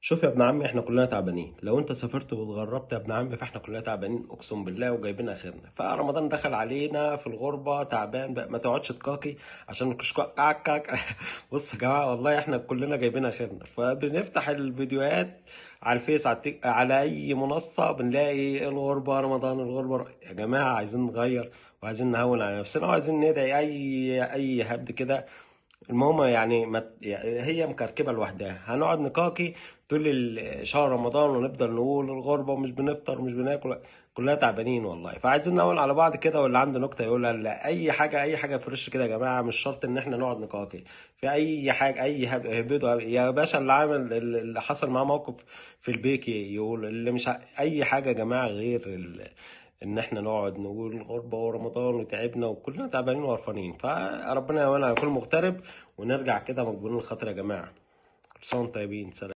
شوف يا ابن عمي، احنا كلنا تعبانين. لو انت سافرت واتغربت يا ابن عمي فاحنا كلنا تعبانين، اقسم بالله، وجايبين اخرنا. فرمضان دخل علينا في الغربة تعبان بقى، ما تقعدش تكاكي عشان كاك. بص يا جماعه، والله احنا كلنا جايبين اخرنا. فبنفتح الفيديوهات على الفيس، على التيك، على اي منصه، بنلاقي الغربة رمضان، الغربة. يا جماعة عايزين نغير، وعايزين نهون على نفسنا، وعايزين ندعي اي هبد كده. المهم يعني ما هي مكركبه لوحدها، هنقعد نقاقي طول شهر رمضان ونفضل نقول الغربة ومش بنفطر ومش بناكل، كلنا تعبانين والله. فعايزين نقول على بعض كده، واللي عنده نكتة يقولها، لا اي حاجه، اي حاجة fresh كده يا جماعه. مش شرط ان احنا نقعد نقاقي في اي حاجه، اي هبده يا باشا. اللي عامل اللي حصل معاه موقف في البيك يقول، اللي مش اي حاجة يا جماعة، غير ان احنا نقعد نقول الغربة ورمضان وتعبنا وكلنا تعبانين وقرفانين. فربنا يهون على كل مغترب، ونرجع كده مجبورين الخاطر يا جماعة. كل سنة وانتم طيبين. سلام.